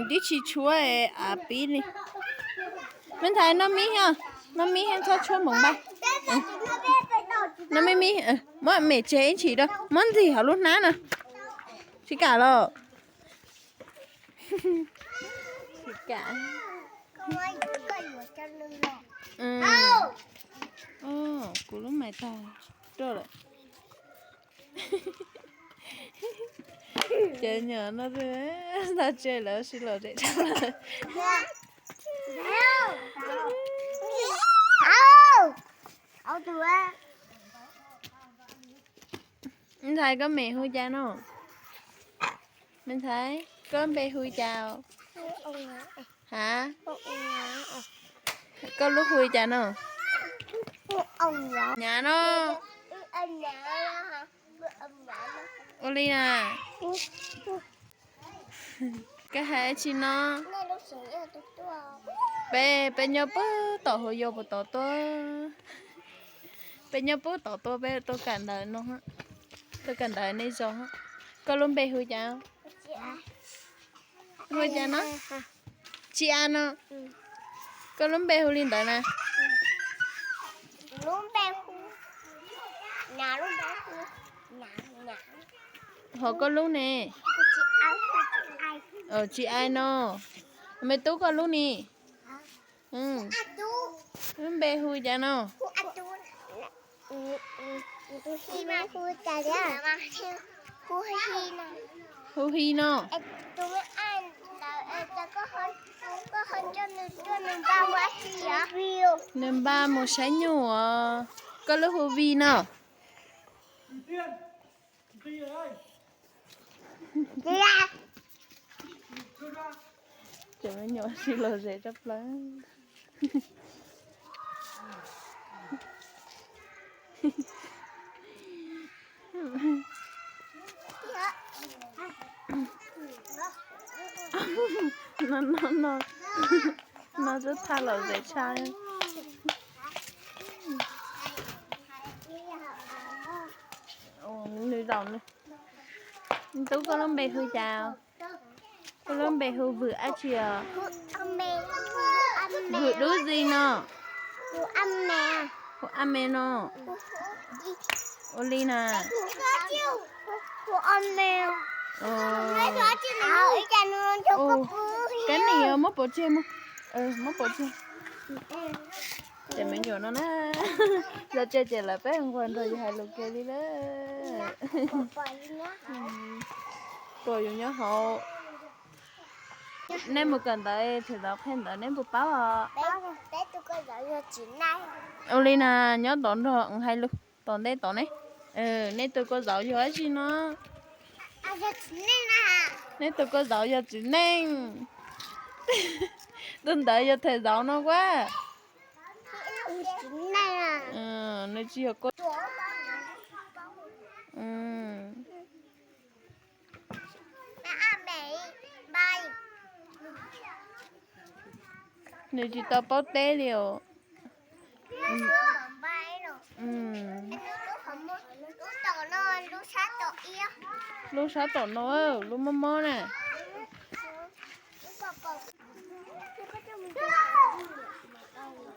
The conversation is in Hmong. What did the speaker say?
Tib tsis tshuab av pib li. Me ntxhais, noj mib thiab, noj mib thiab txhob tshuab hmoov npaj. Noj mib mib, muab mem tseg ib ntshis rau, muab ntxig hauv lub hnab no. Tsis kam los? Tsis kam. Kuv lub mais tag roj lawm. Cov nyuam no tag tseg lawv sib los zem tshaj lawm. Me ntxhais, koj mem hu cas no? Me ntxhais, koj npe hu cas? Ha? Koj lub hu cas no? Nyav no. Ua li na. Koj hais tsi no? Peb, peb nyob puag tom hauv yos puag tod tuaj. Peb nyob puag tod tuaj, peb tuaj kawm ntawv no, tuaj kawm ntawv nej zos. Koj lub npe hu cas? Hu cas no? Tsi A no. Koj lub npe hu li ntawd na. Ho koj lub ne? Tsi A no. Me tub, koj lub ni? Lub npe hu cas no? Hu Hi no. Nws npaj mus saib nyuj os. Koj lub hu Vi no. Cov me nyuam sib los zem tshaj plaws. No, no, no, no twb thaj los zem tshaj. Nws zaum, tub, koj lub npe hu cas? Koj lub npe hu Vwm dab tsi os? Vwm Dub Zis no. Hu A Me no. Ua li na. Kab nim muab pov tseg, muab pov tseg. Ces me nyuam no na, los tsev ces lawv peb nquag nrog yus hais lus kiag li lawm. Pom yus nyob hauv. Nej mus kawm ntawv thaum tau qhia ntawv nej puas paub os? Ua li na, nyob tod nrog hais lus tom ntej tod ne. Nej tus kua zauv yog dab tsi no? Nej tus kua zauv yog txiv neej. Tus ntawd yog thawm zauv no ua. Nws tsis yog kua. Nws tsis tau paub teb li os. Lub sab tom no, lub mob mob na.